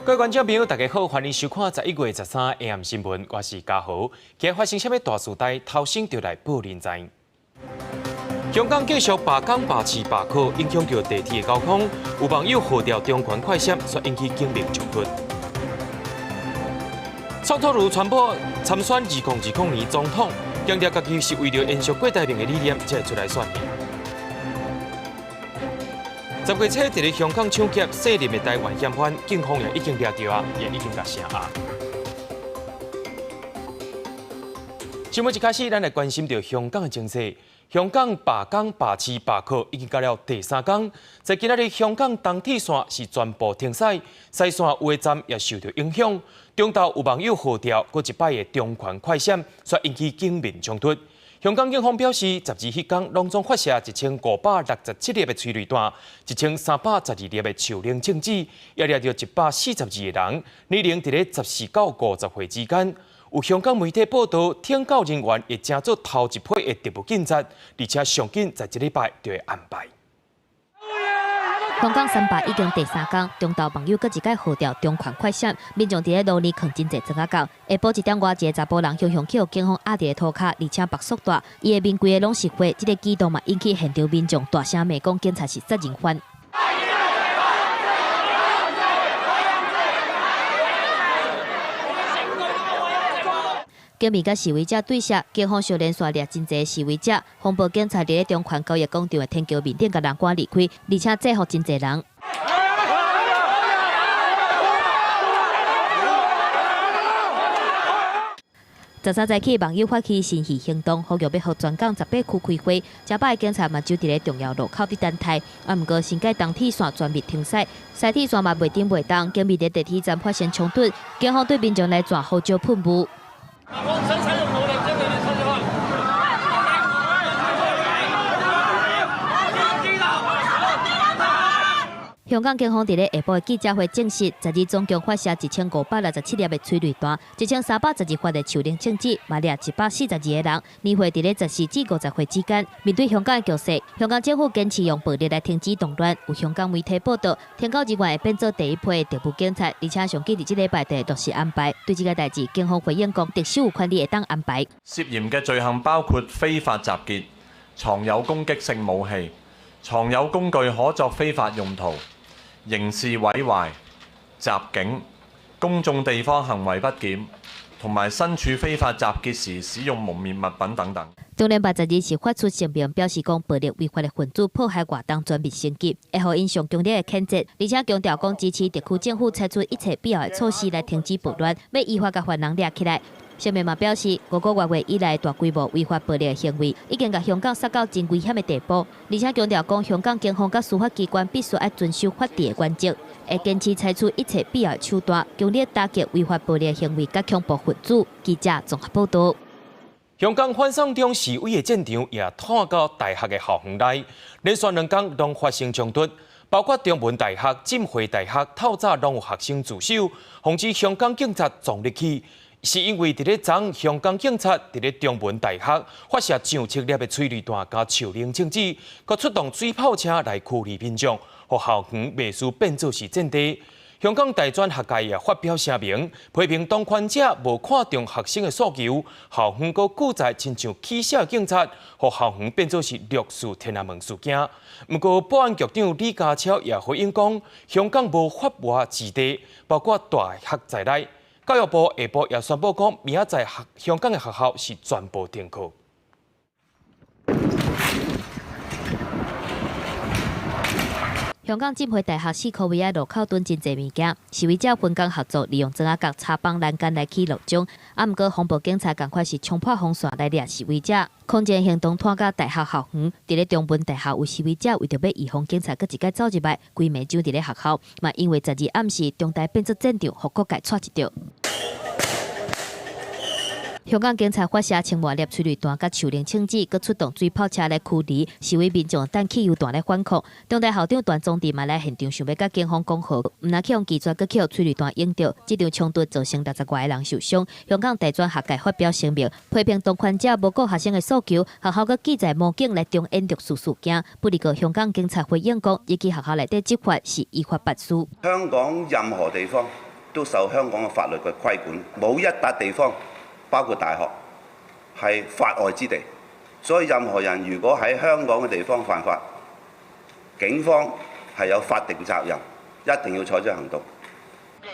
各位觀眾朋友，大家好，歡迎收看11月13 AM 新聞，我是嘉豪。今日發生啥物大事代，頭先就來報恁知。香港繼續罷工、罷市、罷課，影響著地鐵的交通。有網友號召中環快閃，煞引起警民衝突。宋楚瑜宣布參選2020年總統，強調家己是為著延續郭台銘的理念，才會出來選。10月初，佇咧香港搶劫細林的台灣嫌犯，警方也已經掠著啊，也已經共聲押。新聞一開始，咱來關心著香港的情勢。香港罷工、罷市、罷課已經到了第三工。在今仔日，香港東鐵線是全部停駛，西線有的站也受著影響。中晝有網友號召，閣一擺的中環快閃，煞引起警民衝突。香港警方表示，12彼工攏總發射1567粒的催淚彈，1312粒的樹奶槍子，也掠著142個人，年齡佇咧14到50歲之間。有香港媒體報導，懲教人員會成做頭一批的特務警察，而且上緊在這禮拜就會安排。香港三罷已經第三工，中晝網友閣一擺號召中環快閃，民眾佇咧路邊囥真濟磚仔角。下晡1點外，一個查埔人雄雄去予警方壓佇咧塗跤，而且腹縮大，伊的面規个攏是血，這個舉動嘛引起現場民眾大聲罵講警察是殺人犯。警民佮示威者對峙，警方小連續掠真濟示威者，防暴警察佇咧中環交易廣場的天橋面頂共人趕離開，而且制服真濟人。13早起，網友發起新戲行動，呼籲欲予全港18區開會。遮擺的警察嘛，就佇咧重要路口佇等待。啊，毋過新界東鐵線全面停駛，西鐵線嘛袂頂袂動，警民佇地鐵站發生衝突，警方對民眾來轉胡椒噴霧。香港警方佇咧下晡的記者會證實，12總共發射1567粒的催淚彈，1312發的樹奶槍子，嘛掠142個人，年歲佇咧14至50歲之間。面對香港的局勢，香港政府堅持用暴力來停止動亂。有香港媒體報導，懲教人員會變做第一批的特務警察，而且上緊佇這禮拜就會落實安排。對這個代誌，警方回應講，特首有權力會當安排。涉嫌嘅罪行包括非法集結、藏有攻擊性武器、藏有工具可作非法用途、刑事毀壞、襲警、公眾地方行為不檢，同埋身處非法集結時使用蒙面物品等等。中聯辦12是發出聲明，表示講暴力違法的分子破壞活動全面升級，會予𪜶上強烈的譴責，而且強調講支持特區政府採取一切必要的措施來停止暴亂，欲依法共犯人掠起來。聲明嘛表示，5個外月以來大規模違法暴力的行為，已經共香港殺到真危險的地步。而且強調講，香港警方佮司法機關必須愛遵守法治的原則，會堅持採取一切必要的手段，強力打擊違法暴力的行為佮恐怖分子。記者綜合報導。香港反送中示威的戰場也拖到大學的校園內，連續兩工攏發生衝突，包括中文大學、浸會大學，透早攏有學生自首，防止香港警察撞入去。是因為佇咧昨香港警察佇咧中文大學發射上千粒的催淚彈佮樹奶槍子，閣出動水炮車來驅離民眾，予校園袂輸變做是戰地。香港大專學界也發表聲明，批評當權者無看重學生的訴求，校方閣拒載親像起痟的警察，予校園變做是六四天安門事件。毋過保安局長李家超也回應講，香港無法外之地，包括大學在內。教育部下晡也宣布講，明仔載香港的學校是全部停課。香港浸會大學四箍圍仔路口囤真濟物件，示威者分工合作，利用磚仔角插綁欄杆來起路障。啊，毋過防暴警察仝款是衝破防線來掠示威者。抗爭行動拖到大學校園，佇咧中文大學有示威者為著欲預防警察閣一擺走入來，規暝守佇咧學校，嘛因為12暗時中大變做戰場，予各界掣一著。香港警察發射千外粒催淚彈、佮樹奶槍子，閣出動水炮車來驅離示威民眾，擲汽油彈來反抗。中大校長段崇智嘛來現場，想欲佮警方講和，毋但去予拒絕，閣去予催淚彈湧著。這場衝突造成60外个人受傷。香港大專學界發表聲明，批評當權者無顧學生的訴求，學校閣拒載武警來重演六四事件。不過，香港警察回應講，入去學校內底執法是依法辦事。香港任何地方都受香港嘅法律嘅規管，冇一笪地方，包括大學，係法外之地。所以任何人如果喺香港嘅地方犯法，警方係有法定責任，一定要採取行動。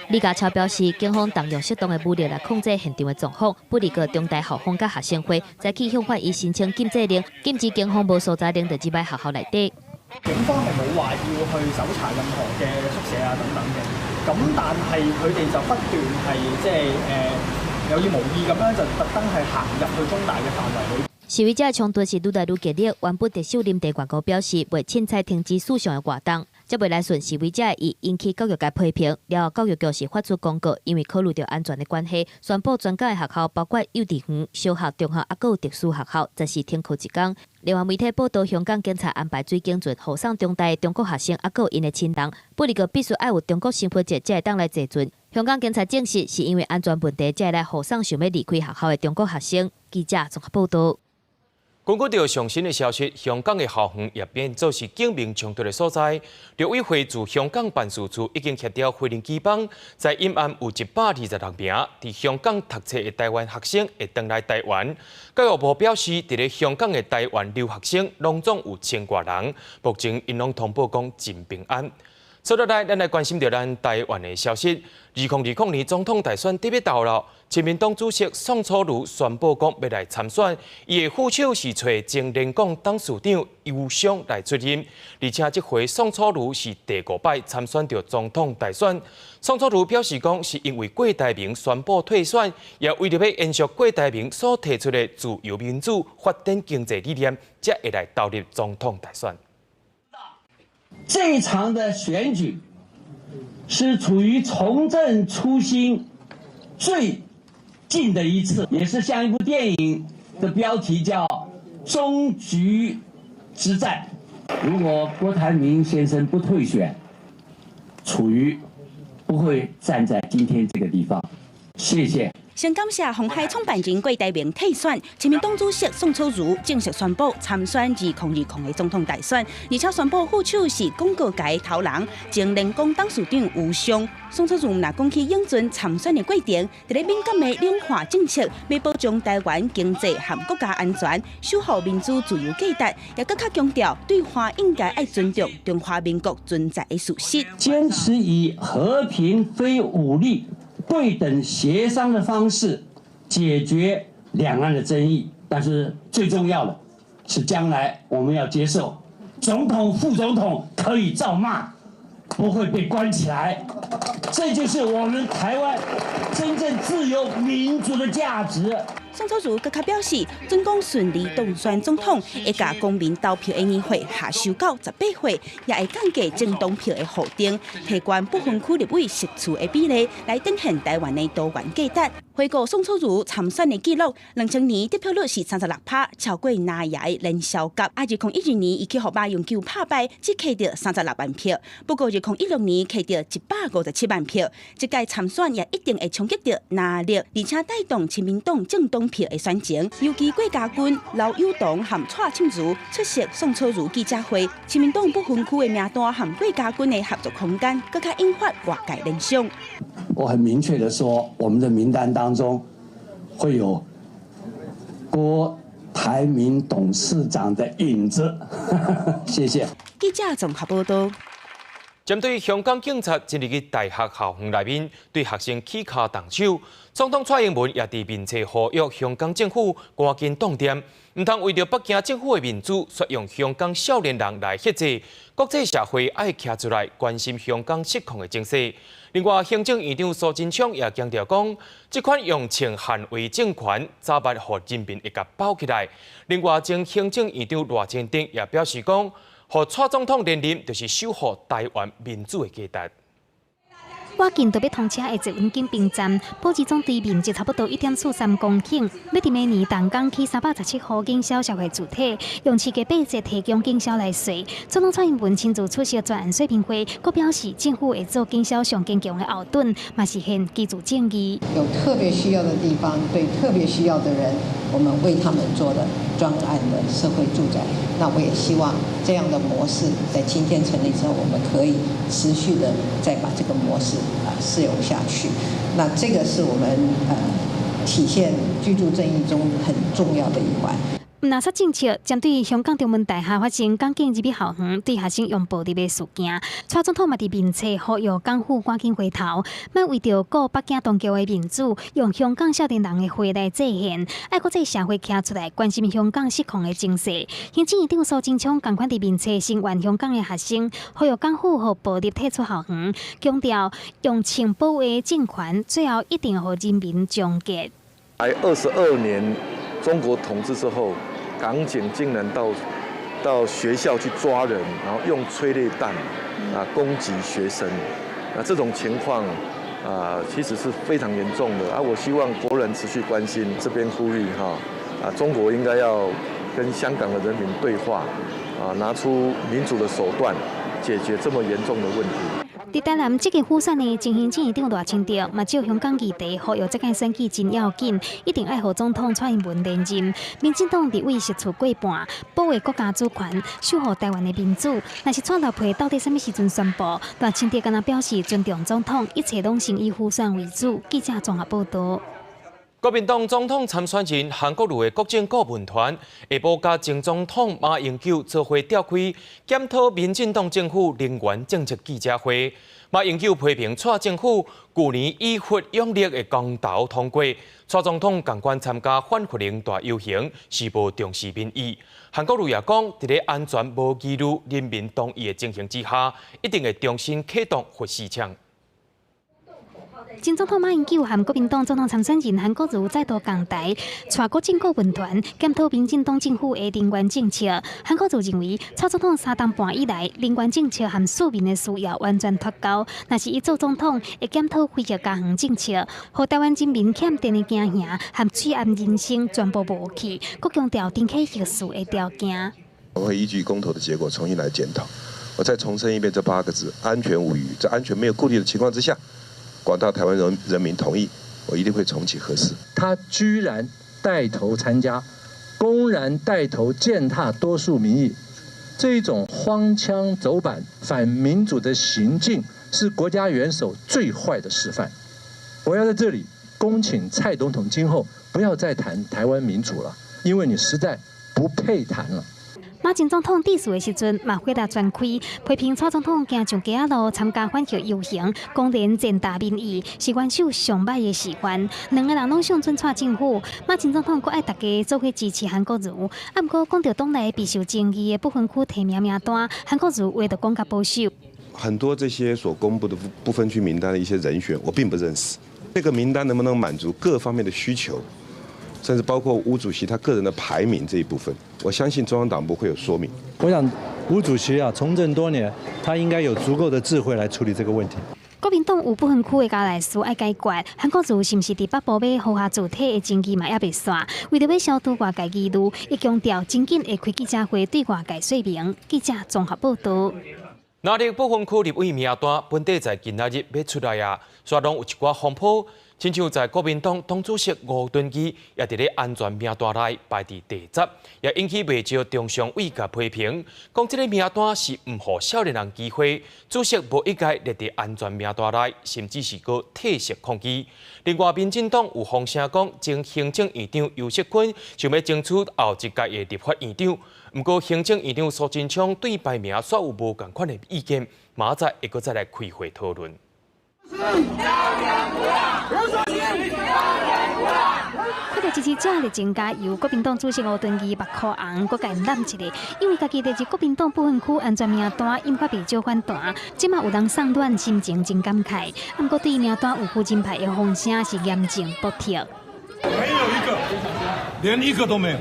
李家超表示，警方動用適當的武力來控制現場的狀況，不離過中大校方佮學生會，早起向法院申請禁制令，禁止警方無所在令佇這擺學校內底。警方係冇話要去搜查任何嘅宿舍啊等等嘅，咁但係佢哋就不斷係即係有意無意咁樣就特登係行入去中大嘅範圍裏。示威者的衝突是愈來愈激烈，原本特首林鄭月娥表示，袂凊彩停止四項的活動，才袂來順示威者會引起教育界批評。了後，教育局是發出公告，因為考慮著安全的關係，宣布全港的學校，包括幼稚園、小學、中學，猶閣有特殊學校，暫時停課一工。另外，媒體報道，香港警察安排水警船護送中大的中國學生，猶閣有𪜶的親人，不過必須愛有中國身份證才會當來坐船。香港警察證實，是因為安全問題，才會來護送想欲離開學校的中國學生。記者綜合報道。根據著上新的消息，香港的校園也變做是警民衝突的所在。陸委會駐香港辦事處已經協調飛行機幫，在陰暗有126名佇香港讀冊的台灣學生會轉來台灣。教育部表示，佇咧香港的台灣留學生攏總有千外人，目前𪜶攏通報講真平安。接落來，咱來關心著咱台灣的消息。2020年總統大選得欲到囉，親民黨主席宋楚瑜宣布講欲來參選，伊的副手是揣前聯廣董事長游翔來出任。而且這回宋楚瑜是第五擺參選著總統大選。宋楚瑜表示講，是因為郭台銘宣布退選，也為著欲延續郭台銘所提出的自由民主、發展經濟理念，才會來投入總統大選。這場的選舉是處於從政初心最近的一次，也是像一部電影的標題叫《終局之戰》。如果郭台銘先生不退選，楚瑜不會站在今天這個地方。謝謝。先感謝鴻海創辦人郭台銘退選，親民黨主席宋楚瑜正式宣布參選2020的總統大選，而且宣布副手是廣告界頭人前聯廣董事長游翔。宋楚瑜毋但講起影尊參選的過程，佇咧敏感的兩化政策，欲保障台灣經濟和國家安全，守護民主自由價值，也閣較強調對華應該愛尊重中華民國存在的事實。堅持以和平非武力、對等協商的方式解決兩岸的爭議，但是最重要的是將來我們要接受總統、副總統可以照罵，不會被關起來，這就是我們台灣真正自由民主的價值。宋楚瑜閣較表示，準講順利當選總統，會共公民投票的年歲下修到18歲，也會降低政黨票的予定，提懸不分區立委席次的比例，來展現台灣的多元價值。回顧宋楚瑜參選的記錄，2000年得票率是36%，超過藍爺連消甲。啊，2012年伊去予馬英九拍敗，只摕著36萬票。不過2016年摕著157萬票，這屆參選也一定會衝擊著藍綠，而且帶動親民黨政黨票的選情。尤其郭家軍、劉友堂和蔡沁如出席宋楚瑜記者會，親民黨不分區的名單和郭家軍的合作空間，閣較引發外界聯想。我很明確的說，我們的名單當中會有郭台銘董事長的影子。謝謝。記者綜合報道。針對香港警察進入去大學校園內面對學生起跤動手，總統蔡英文也佇面冊呼籲香港政府趕緊擋掂，毋通為著北京政府的面子，煞用香港少年人來煕制。國際社會愛徛出來關心香港失控的情勢。另外，行政院長蘇貞昌也強調講，這款用槍捍衛政權，早晚予人民會共包起來。另外，前行政院長賴清德也表示講，予蔡總統連任，就是守護台灣民主的價值。倚近就欲通車的捷運錦屏站，保持總地面積差不多1.43公頃，欲佇明年動工起317戶景銷社會住宅，用市價八折提供景銷來稅。總統蔡英文親自出席專案說明會，閣表示政府會做景銷上堅強的後盾，嘛實現居住正義。有特別需要的地方，對特別需要的人，我們為他們做的專案的社會住宅。那我也希望這樣的模式在今天成立之後，我們可以持續的再把這個模式啊試用下去。那這個是我們體現居住正義中很重要的一環。毋但說政策，針對香港中文大學發生港警入去校園對學生用暴力的事件，蔡總統嘛佇面冊呼籲港府趕緊回頭，莫為著顧北京當局的面子，用香港少年人的血來祭獻，愛國際社會徛出來關心香港失控的情勢。行政院長蘇貞昌仝款佇面冊聲援香港的學生，呼籲港府予暴力退出校園，強調用槍保衛政權，最後一定予人民終結。在22年中國統治之後，港警竟然到學校去抓人，然後用催淚彈啊攻擊學生，那這種情況啊其實是非常嚴重的啊！我希望國人持續關心，這邊呼籲哈啊，中國應該要跟香港的人民對話啊，拿出民主的手段解決這麼嚴重的問題。佇台南這個輔選的前行政院長賴清德嘛，就香港議題呼籲這屆選舉真要緊，一定愛予總統蔡英文連任。民進黨立委席次過半，保衛國家主權，守護台灣的民主。若是蔡老皮到底啥物時陣宣布？賴清德敢若表示尊重總統，一切攏先以輔選為主。記者綜合報道。國民黨總統參選人韓國瑜的國政顧問團下晡佮前總統馬英九做伙召開檢討民進黨政府能源政策記者會。馬英九批評蔡政府舊年以核養綠的公投通過，蔡總統仝款參加反核能大遊行，是無重視民意。韓國瑜也講，佇咧安全無疑慮、人民同意的情形之下，一定會重新啟動核四廠。前總統馬英九和國民黨總統參選人韓國瑜再度仝台，帶國政顧問團檢討民進黨政府的能源政策。韓國瑜認為，蔡總統3冬半以來，能源政策和市民的需要完全脫鈎。若是伊做總統，會檢討非核家園政策，予台灣人民欠電的驚嚇和水淹人生全部無去。閣強調重啟核四的條件。我會依據公投的結果重新來檢討。我再重申一遍這八個字：安全無虞。在安全沒有顧慮的情況之下，廣大台灣人民同意，我一定會重啟核四。他居然帶頭參加，公然帶頭踐踏多數民意，這一種荒腔走板、反民主的行徑，是國家元首最壞的示範。我要在這裡恭請蔡總統今後不要再談台灣民主了，因為你實在不配談了。馬前總統致辭的時陣，嘛火力全開，批評蔡總統行上街仔路參加反核遊行，公然踐踏民意，是元首上䆀的示範。兩个人攏相準蔡政府，馬前總統閣愛大家做伙支持韓國瑜。啊，毋過講著黨內備受爭議的不分區提名名單，韓國瑜話就講較保守。很多這些所公布的不分區名單的一些人選，我並不認識。這個名單能不能滿足各方面的需求？甚至包括吳主席他個人的排名這一部分，我相信中央黨部會有說明。我想吳主席啊，從政多年，他應該有足夠的智慧來處理這個問題。國民黨有不分區的佳來事愛解決，韓國瑜是毋是佇北部欲豪華主體的爭議嘛，猶未煞。為著欲消除外界疑慮，伊強調真緊會開記者會對外界說明。記者綜合報道。藍綠不分區立委名單本底在今仔日欲出來啊，煞攏有一寡風波，親像在國民黨黨主席吳敦義也佇咧安全名單內排佇第十，也引起袂少中常委共批評，講這个名單是毋予少年人機會，主席無應該列佇安全名單內，甚至是閣退席抗議。另外，民進黨有風聲講，前行政院長游錫堃想欲爭取後一屆的立法院長，毋過行政院長蘇貞昌對排名煞有無仝款的意見，明仔載會閣再來開會討論。看著支持者熱情加油，國民黨主席吳敦義目箍紅，閣共𪜶攬一下，因為家己列入國民黨不分區安全名單，引發袂少反彈。這馬有人送暖，心情真感慨。毋過對名單有夫人派的風聲是嚴正駁斥。沒有一個，連一個都沒有。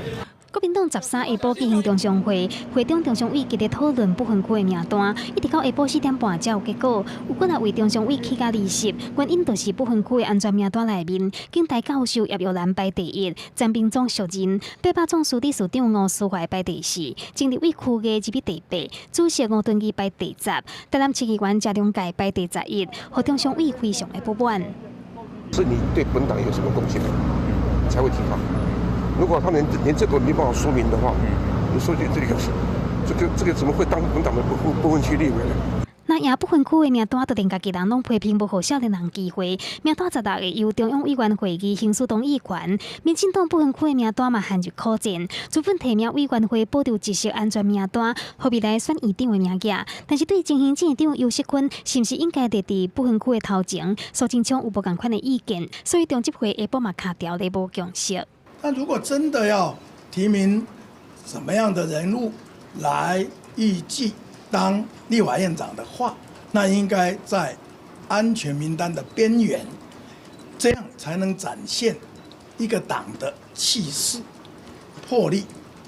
國民黨13下晡舉行中常會，會中中常委激烈討論不分區的名單，一直到下晡4點半才有結果。有幾若位中常委氣甲離席，原因就是不分區的安全名單內面，警大教授葉玉蘭排第一，陳明忠續任，八百總司理事長吳思懷排第四，前立委邱毅入去第八，主席吳敦義排第十，台南市議員謝龍介排第11，予中常委非常的不滿。是你對本黨有什麼貢獻，才會提高。如果他連這個沒辦法說明的話，你說這個怎麼會當本黨的不分區立委呢？若贏不分區的名單，就連家己人攏批評無予少年人機會。名單16个由中央委員會議行使動議權，民進黨不分區的名單嘛陷入苦戰。主本提名委員會保留一席安全名單，予未來選院長的名額。但是對執行院長游錫堃是毋是應該列佇不分區的頭前，蘇貞昌有無仝款的意見，所以中執會下晡嘛卡條咧無共識。但如果真的要提名什麼樣的人物來預計當立法院長的話，那應該在安全名單的邊緣，這樣才能展現一個黨的氣勢、魄力。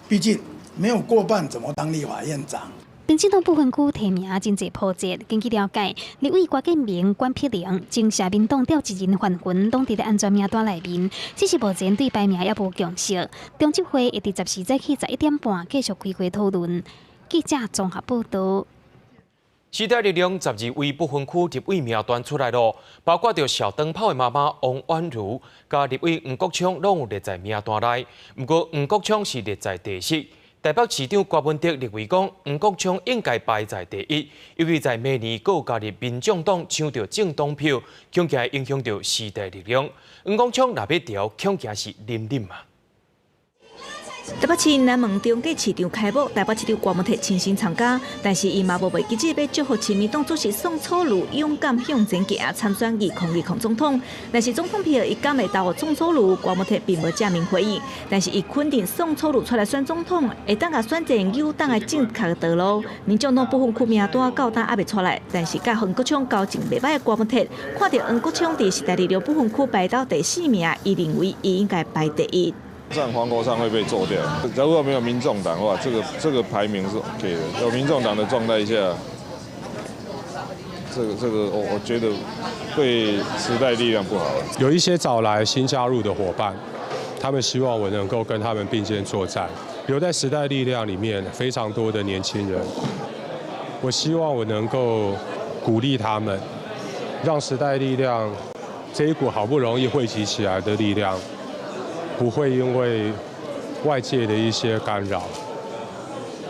畢竟沒有過半，怎麼當立法院長？民進黨不分區提名真濟波折。根據了解，立委郭建明、管碧玲、前社民黨召集人范雲攏佇咧安全名單內面，只是目前對排名猶無共識。中執會會佇14早起11點半繼續開會討論。記者綜合報道。時代力量12位不分區立委名單出來囉，包括著小燈泡的媽媽王婉如，佮立委黃國昌攏有列在名單內。毋過黃國昌是列在第四。台北市長柯文哲認為講，黃國昌應該排在第一，因為在明年閣有加入民眾黨搶著政黨票，恐驚影響著時代力量。黃國昌若欲調，恐驚是忍忍啊。台北市南門中繼市場開幕，台北市長郭文鐵親身參加，但是伊嘛無袂記得欲祝福親民黨主席宋楚瑜勇敢向前行參選2020總統。但是總統票伊敢會投予宋楚瑜，郭文鐵並無正面回應。但是伊肯定宋楚瑜出來選總統，會當共選戰友黨的正確道路。民眾黨不分區名單到今猶未出來，但是佮黃國昌交情袂䆀的郭文鐵，看著黃國昌佇時代力量不分區排到第四名，伊認為伊應該排第一。上黃國昌會被做掉。如果沒有民眾黨的話，這個排名是 OK 的。有民眾黨的狀態下，這個我覺得對時代力量不好。有一些早來新加入的夥伴，他們希望我能夠跟他們並肩作戰。留在時代力量裡面非常多的年輕人，我希望我能夠鼓勵他們，讓時代力量這一股好不容易匯集起來的力量，不會因為外界的一些干擾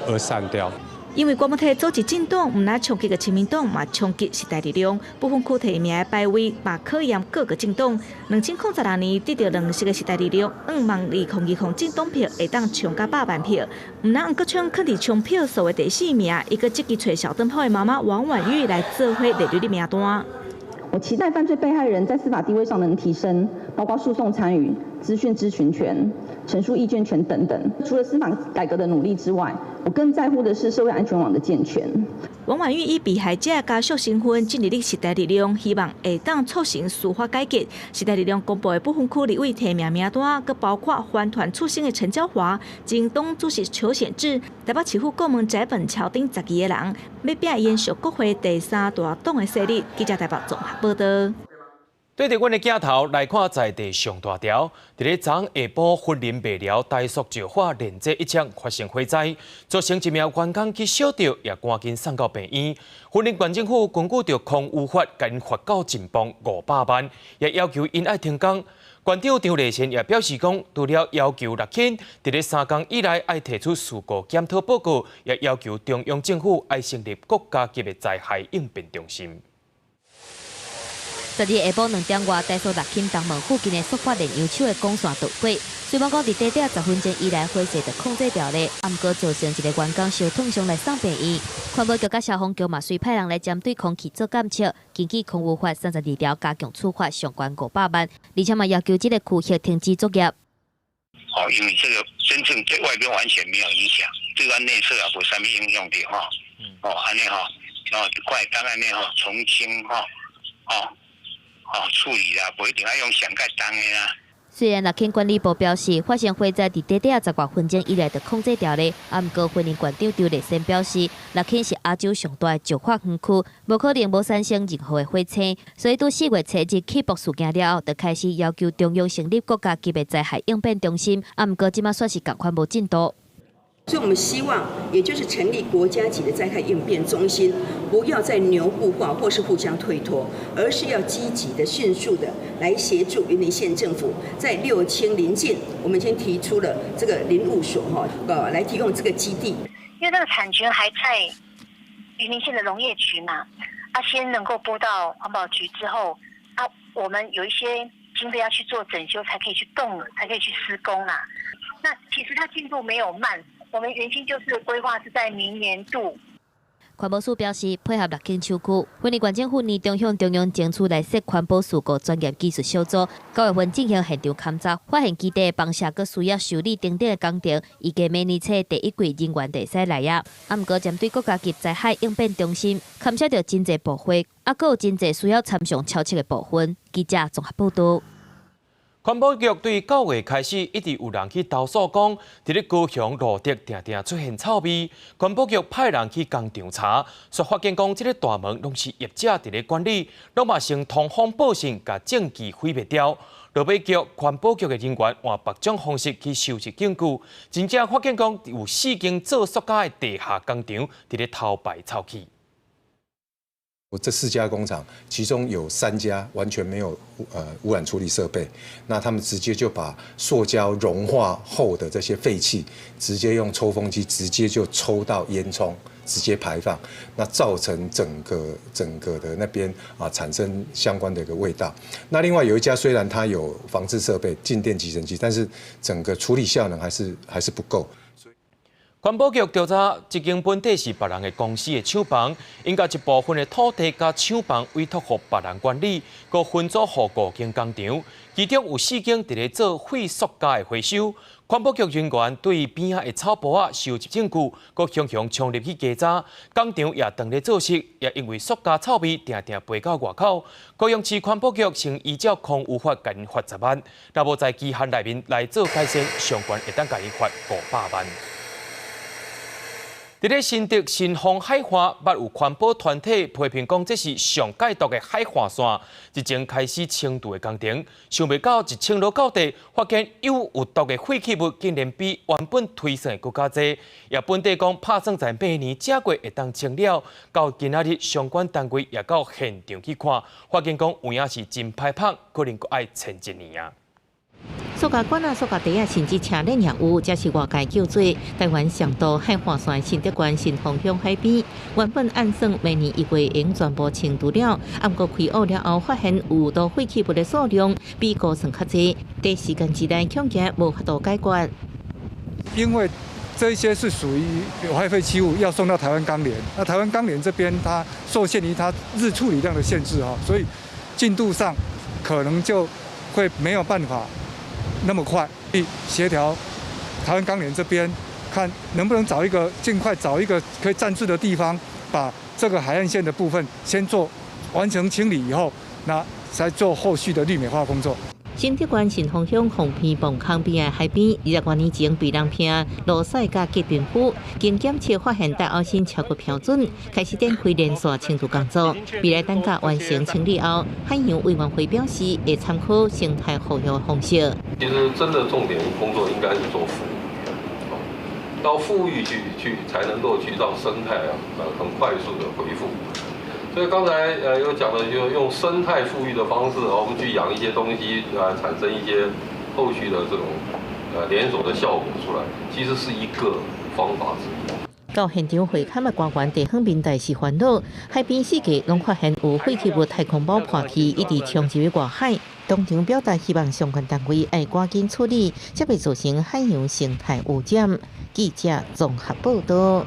而散掉。因為郭文鐵組織政黨，毋但衝擊著親民黨，嘛衝擊時代力量。不分區提名的排位，嘛考驗各個政黨。2016年得著兩席的時代力量，向望2020政黨票會當衝到100萬票。毋但黃國昌囥佇衝票數的第四名，伊閣積極揣小燈泡的媽媽王婉諭來做伙列入的名單。我期待犯罪被害人在司法地位上能提升，包括訴訟參與、資訊知情權、陳述意見權等等。除了司法改革的努力之外，我更在乎的是社會安全網的健全。王婉諭以被害者家屬身份進入時代力量，希望會當促成司法改革。時代力量公布的不分區立委提名名單，閣包括環團出身的陳椒華、前黨主席邱顯智、台北市府顧問翟本橋等12個人，欲拼延續國會第三大黨的勢力。記者台北綜合報道。對著阮的鏡頭來看，在地上大條，佇咧昨下晡雲林麥寮台塑石化連接一廠發生火災，造成一名員工去燒著，也趕緊送到病院。雲林縣政府根據著空污法，共𪜶罰到盡磅500萬，也要求𪜶愛停工。縣長張麗善也表示講，除了要求樂馨佇咧3工以內愛提出事故檢討報告，也要求中央政府愛成立國家級的災害應變中心。昨日下晡2點外，台塑樂馨東門附近的塑化煉油廠的管線導火，雖罔講佇短短10分鐘以內火勢就控制牢咧，毋過造成一個員工燒燙傷來送病院。環保局佮消防局嘛，隨派人來針對空氣做檢測，根據空污法32條加強處罰上懸500萬，而且嘛要求這個區域停止作業。哦，因為這個真正對外邊完全沒有影響，對阮內側也無啥物影響著吼。哦，按呢吼，哦，快當按呢吼，從輕吼，哦。哦，處理啦，無一定愛用上較重的啦。雖然樂馨管理部表示，發生火災佇短短10外分鐘以內就控制牢咧，啊，毋過雲林縣長張麗善表示，樂馨是亞洲上大的石化園區，無可能無產生任何的火星，所以佇4月7日氣爆事件了後，就開始要求中央成立國家級的災害應變中心，啊，毋過這馬煞是仝款無進度。所以我們希望，也就是成立國家級的災害應變中心，不要再牛步化或是互相推脫，而是要積極的、迅速的來協助雲林縣政府，在六輕鄰近，我們先提出了這個林務所哈，來提供這個基地。因為這個產權還在雲林縣的農業局嘛，啊，先能夠撥到環保局之後，啊，我們有一些經費要去做整修，才可以去動，才可以去施工啦。那其實它進度沒有慢。我們原先就是規劃是在明年度。環保署表示，配合六輕樹區，雲林縣政府年中向中央爭取來設環保事故專業技術小組，9月份進行現場勘查，發現基地的房舍閣需要修理等等的工程，預計明年初第一季人員就會使來啊。啊，毋過針對國家級災害應變中心，牽涉著真濟部會，啊，閣有真濟需要參詳抄冊的部分。記者綜合報導。環保局對9月開始，一直有人去投訴講，佇咧高雄蘆竹定定出現臭味。環保局派人去工廠查，煞發現講這个大門攏是業者佇咧管理，攏嘛先通風報信，共證據毀滅掉。落尾叫環保局的人員換別種方式去收集證據，真正發現講有四間做塑膠的地下工廠佇咧偷排臭氣。這四家工廠，其中有三家完全沒有污染處理設備，那他們直接就把塑膠融化後的這些廢氣，直接用抽風機直接就抽到煙囪，直接排放，那造成整個的那邊啊產生相關的一個味道。那另外有一家雖然它有防治設備、靜電集塵機，但是整個處理效能還是不夠。環保局調查，這間本底是別人的公司的廠房，𪜶共一部分的土地佮廠房委託予別人管理，閣分租予五間工廠，其中有四間佇咧做廢塑膠的回收。環保局人員對邊仔的草埔仔收集證據，閣雄雄衝入去稽查，工廠也當咧做事，也因為塑膠臭味定定飛到外口。高雄市環保局先依照空污法共𪜶罰10萬，若無在期限內面來做改善，上懸會當共𪜶罰500萬。佇咧新竹新豐海岸，捌有環保團體批評講，這是上蓋毒的海岸線，日前開始清除的工程，想袂到一清落到底，發現有有毒的廢棄物竟然比原本推算的閣較濟。也本底講拍算在明年正月會當清了，到今仔日相關單位也到現場去看，發現講有影是真歹麭，可能閣愛清一年啊。塑膠管仔、塑膠袋仔，甚至車鏈也有，這是外界叫做台灣上毒海岸線新竹縣新豐鄉海邊。原本按算明年1月會用全部清除了，毋過開挖了後，發現有毒廢棄物的數量比估算較濟，短時間之內恐驚無法度解決。因為這些是屬於有害廢棄物，要送到台灣鋼聯。那台灣鋼聯這邊，它受限於它日處理量的限制，所以進度上可能就會沒有辦法那麼快，協調台灣鋼聯這邊，看能不能找一個盡快找一個可以暫置的地方，把這個海岸線的部分先做完成清理以後，那再做後續的綠美化工作。新竹縣新豐鄉鳳鼻磅空邊的海邊，20多年前被人聘羅賽佮吉貧夫，經檢測發現戴奧辛超過標準，開始展開連續清除工作。未來等甲完成清理後，海洋委員會表示會參考生態護育方式。其實真的重點工作應該是做復育，到復育去才能夠去讓生態啊很快速的恢復。所以剛才有講的，就用生態復育的方式，我們去養一些東西，產生一些後續的這種連鎖的效果出來，其實是一個方法之一。到現場會勘的官員地方民代是煩惱，海邊四界攏發現有廢棄物太空包破去，一直衝入外海。當場表達希望相關單位愛趕緊處理，才袂造成海洋生態污染。記者綜合報道。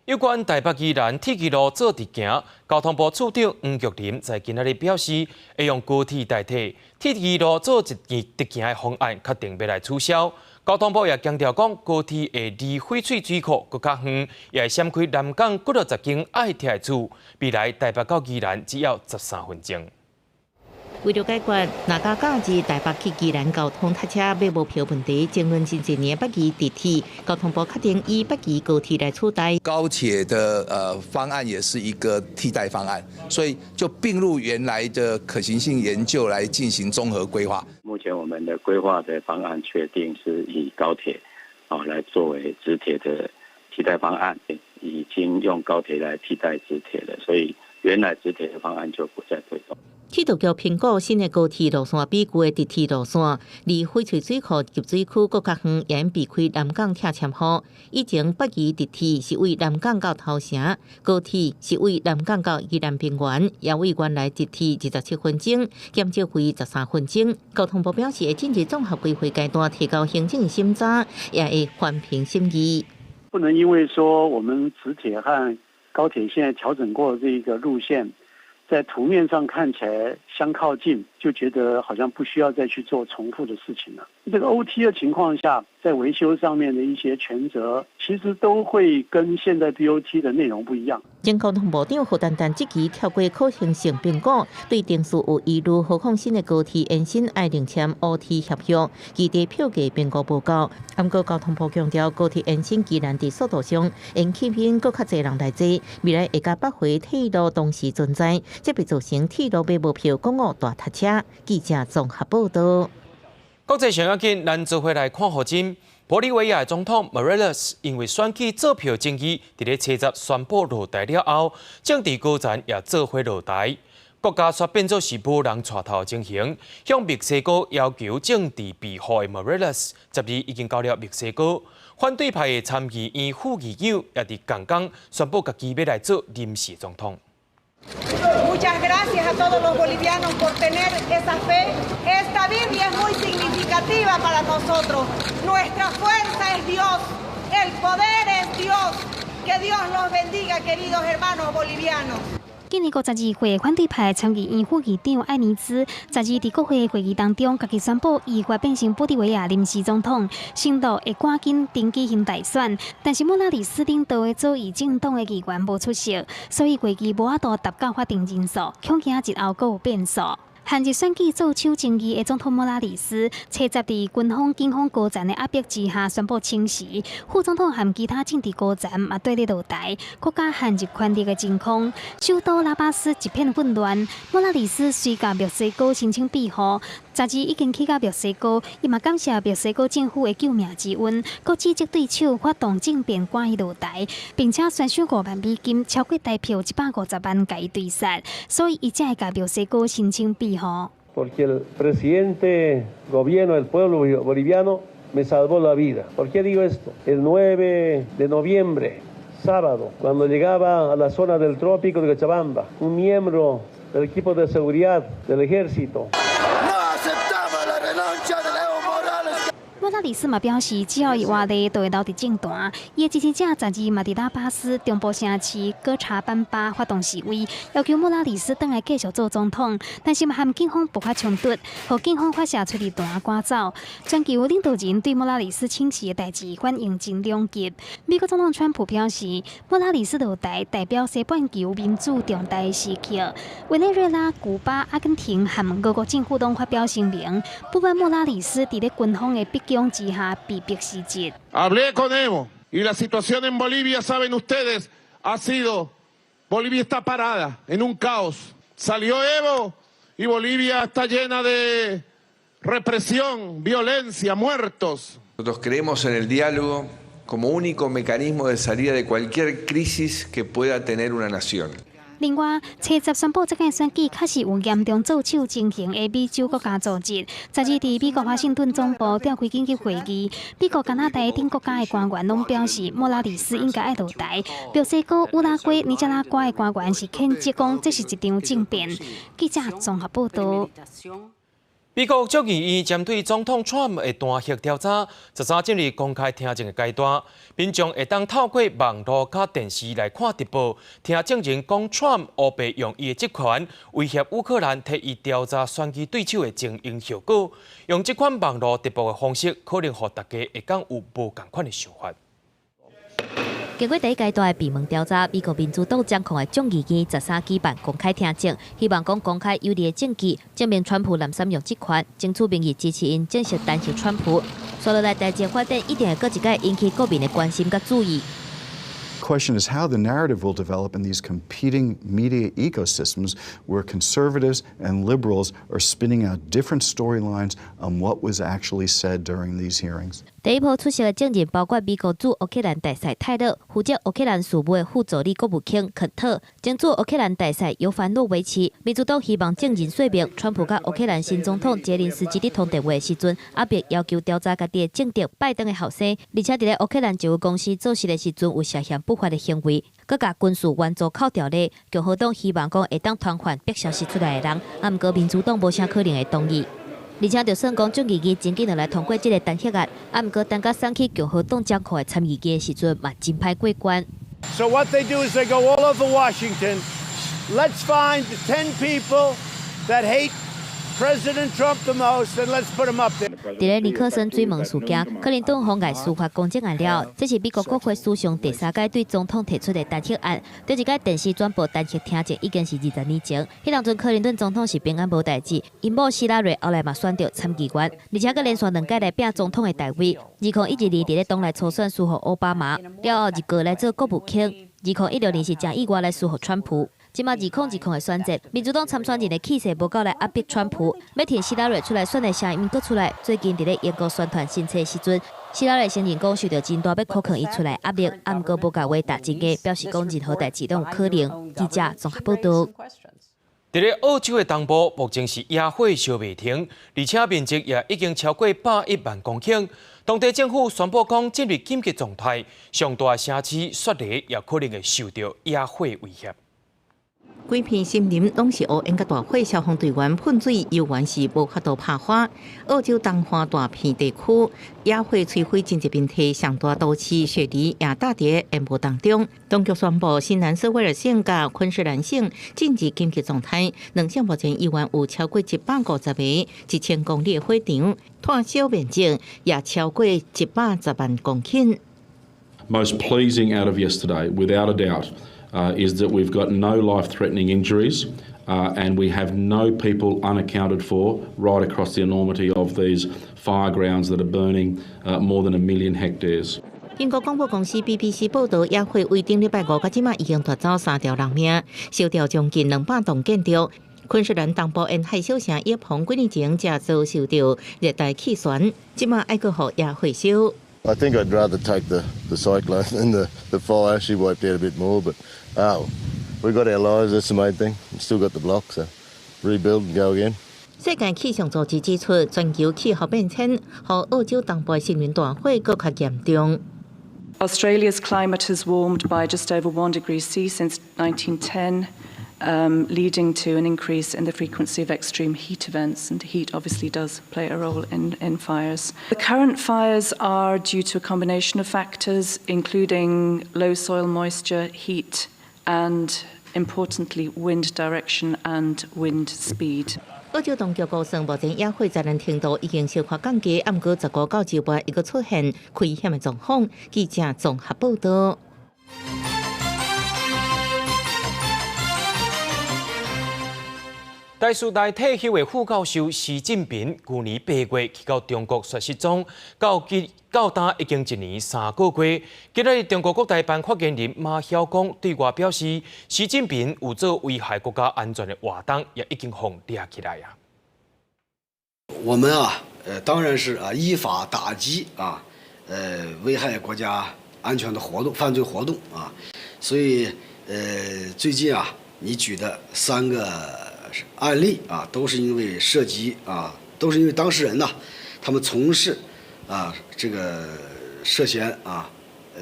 有關台北宜蘭鐵支路做直行，交通部次長黃玉林在今仔日表示，會用高鐵代替鐵支路做一直行的方案，確定欲來取消。交通部也強調講，高鐵會離翡翠水庫閣較遠，也會閃開南港幾落十間愛拆的厝。未來台北到宜蘭只要13分鐘。為著解決若佮假日台北去宜蘭交通塞車欲無票問題，爭論真濟年北宜直鐵，交通部確定以北宜高鐵來取代。高鐵的方案也是一個替代方案，所以就併入原來的可行性研究來進行綜合規劃。目前我們的規劃的方案確定是以高鐵哦，來作為直鐵的替代方案，已經用高鐵來替代直鐵了，所以原來直鐵的方案就不再推動。鐵道局評估新的高鐵路線比舊的直鐵路線，離翡翠水庫集水區閣較遠，會避開南港拆遷戶。以前北宜直鐵是對南港到頭城，高鐵是對南港到宜蘭平原，也對原來直鐵27分鐘減少為13分鐘。交通部表示，會進入綜合規劃階段，提交行政審查，也會環評審議。不能因為說我們直鐵和高鐵現在調整過這一個路線，在圖面上看起來相靠近，就覺得好像不需要再去做重複的事情了。這個 OT 的情況下，在維修上面的一些權責，其實都會跟現在 BOT 的內容不一樣。前交通部長胡丹丹積極跳過可行性評估，對定數有疑慮，何況新的高鐵延伸愛另簽 OT 協約，期待票價評估報告。毋過交通部強調，高鐵延伸既然佇速度上，會吸引閣較濟人來坐，未來會佮北回鐵路同時存在，這會造成鐵路買無票，公路大塞車。記者綜合報道。國際上要緊，咱做伙來看予真。玻利維亞總統莫拉萊斯因為選舉作票爭議，佇咧初十宣布落台了後，政治高層也做伙落台，國家煞變做是無人帶頭情形，向墨西哥要求政治庇護的莫拉萊斯，12已經到了墨西哥。反對派的參議院副議長也佇仝工宣布，家己欲來做臨時總統。 Muchas gracias a todos los bolivianos por tener esa fe. Esta Biblia es muy significativa para nosotros. Nuestra fuerza es Dios, el poder es Dios. Que Dios los bendiga, queridos hermanos bolivianos. 今年52歲，反對派參議院副議長艾尼茲，十二佇國會會議當中，家己宣布依法變成玻利維亞臨時總統，承諾會趕緊停舉行大選。但是莫拉里斯領導的左翼政黨的議員無出席，所以會議無法度達到法定人數，恐驚日後閣有變數。陷入選舉做手爭議的總統莫拉里斯，初十佇軍方、警方高層的壓迫之下宣布請辭，副總統和其他政治高層嘛綴咧落台，國家陷入權力的真空，首都拉巴斯一片混亂。莫拉里斯隨共墨西哥申請庇護，十二已經去到墨西哥，伊嘛感謝墨西哥政府的救命之恩，閣指責對手發動政變趕伊落台，並且懸賞5萬美金，超過台票150萬，共伊追殺，所以伊才會共墨西哥申請庇護。 Porque el presidente, gobierno del pueblo boliviano me salvó la vida. ¿Por qué digo esto? El 9 de noviembre, sábado, cuando llegaba a la zona del trópico de Cochabamba, un miembro del equipo de seguridad del ejército. No aceptamos la renuncia de Evo Morales. 莫拉里斯嘛表示，只要伊活咧，就會留佇政壇。伊的支持者十二嘛佇拉巴斯中部城市哥查班巴發動示威，要求莫拉里斯轉來繼續做總統。但是嘛和警方爆發衝突，予警方發射催淚彈趕走。全球領導人對莫拉里斯請辭的代誌反應真兩極。美國總統川普表示，莫拉里斯落台代表西半球民主重大的時刻。委內瑞拉、古巴、阿根廷和俄國政府攏發表聲明，不滿莫拉里斯佇咧軍方的逼宮之下被迫辭職。 Hablé con Evo y la situación en Bolivia, saben ustedes, ha sido, Bolivia está parada en un caos. Salió Evo y Bolivia está llena de represión, violencia, muertos. Nosotros creemos en el diálogo como único mecanismo de salida de cualquier crisis que pueda tener una nación. 另外，初十宣布這屆選舉確實有嚴重做手情形的美洲國家組織，十二佇美國華盛頓總部召開緊急會議。美國、加拿大等國家的官員攏表示，莫拉里斯應該愛落台。墨西哥、烏拉圭、尼加拉瓜的官員是譴責講這是一場政變。記者綜合報道。美國眾議院針對總統川普的彈劾調查，13進入公開聽證的階段，民眾會當透過網路佮電視來看直播，聽證人講川普烏白用伊的職權威脅烏克蘭，替伊調查選舉對手的前因後果。用這款網路直播的方式，可能予大家會講有無仝款的想法。經過第一階段的閉門調查，美國民主黨掌控的眾議院13舉辦公開聽證，希望講公開有利的證據，證明川普濫用職權，爭取民意支持𪜶正式彈劾川普。紲落來代誌發展一定會閣一擺引起國民的關心佮注意。Question is how the narrative will develop in these competing media ecosystems where conservatives and liberals are spinning out different storylines on what was actually said during these hearings. 第一波出席的證人包括美國駐烏克蘭大使泰勒、負責烏克蘭事務的副助理國務卿肯特、前駐烏克蘭大使尤凡諾維奇。民主黨希望證人說明，川普佮烏克蘭新總統澤連斯基佇通電話的時陣，壓迫要求調查家己的政敵拜登的後生，而且佇咧烏克蘭石油公司做事的時陣有涉嫌不法的行為，閣共軍事援助扣掉咧。共和黨希望講會當傳喚逼消息出來的人，啊，毋過民主黨無啥可能會同意。而且就算講眾議院真緊就來通過這个彈劾案，啊，毋過等甲送去共和黨掌控的參議院的時陣，嘛真歹過關。 So what they do is they go all over Washington. Let's find the 10 people that hate President Trump the most, and let's put him up there. 佇咧尼克森水門事件，克林頓妨礙司法公正案了，這是美國國會史上第三擺對總統提出的彈劾案。頂一擺電視轉播彈劾聽證已經是20年前，彼當陣克林頓總統是平安無代誌，𪜶某希拉蕊後來嘛選著參議員，而且閣連續兩屆來拚總統的大位。2012年佇咧黨內初選輸予奧巴馬，了後入閣來做國務卿。2016年是誠意外來輸予川普。這馬2020的選戰，民主黨參選人的氣勢無夠來壓迫川普，欲挺希拉蕊出來選的聲音閣出來。最近佇咧英國宣傳新冊時陣，希拉蕊承認講受著真大欲箍囥伊出來壓力，啊，毋過無共話打真假，表示講任何代誌攏有可能。記者綜合報導。佇咧澳洲的東部，目前是野火燒袂停，而且面積也已經超過110萬公頃。當地政府宣布講進入緊急狀態，上大城市雪梨也可能會受著野火威脅。規片森林攏是烏煙佮大火，消防隊員噴水猶原是無法度拍火。澳洲東岸大片地區野火摧毀真濟面積，上大都市雪梨也搭佇煙霧當中。當局宣布，新南斯威爾省佮昆士蘭省進入緊急狀態，兩省目前猶原有超過150個1000公里的火場，炭燒面積也超過110萬公頃。 Most pleasing out of yesterday, without a doubt, is that we've got no life-threatening injuries and we have no people unaccounted for right across the enormity of these fire grounds that are burning more than a million hectares. 英國廣播公司 BBC 報導，野火為頂禮拜五到這馬已經奪走三條人命，燒掉將近200棟建築。昆士蘭東部沿海小城葉蓬幾年前才遭受著熱帶氣旋，這馬愛閣予野火燒。 I think I'd rather take the cyclone than the fire. She wiped out a bit more, but oh, we got our lives. That's the main thing. Still got the block, so rebuild and go again. 世界氣象組織指出，全球氣候變遷，予澳洲東部森林大火閣較嚴重。 Australia's climate has warmed by just over 1 degree C since 1910, leading to an increase in the frequency of extreme heat events, and heat obviously does play a role in fires. The current fires are due to a combination of factors, including low soil moisture, heat, and importantly, wind direction and wind speed. 澳洲當局估算，目前野火災難程度已經小可降低，毋過15到10月會閣出現危險的狀況。記者綜合報導。台師大退休的副教授施進平，舊年8月去到中國說失蹤，到今到今已經1年3個月。今日中國國台辦發言人馬曉光對外表示，施進平有做危害國家安全的活動，也已經予掠起來啊。我們啊，當然是啊，依法打擊啊，危害國家安全的活動、犯罪活動啊。所以，最近啊，你舉的三個案例啊，都是因為涉及啊，都是因為當事人吶，他們從事啊這個涉嫌啊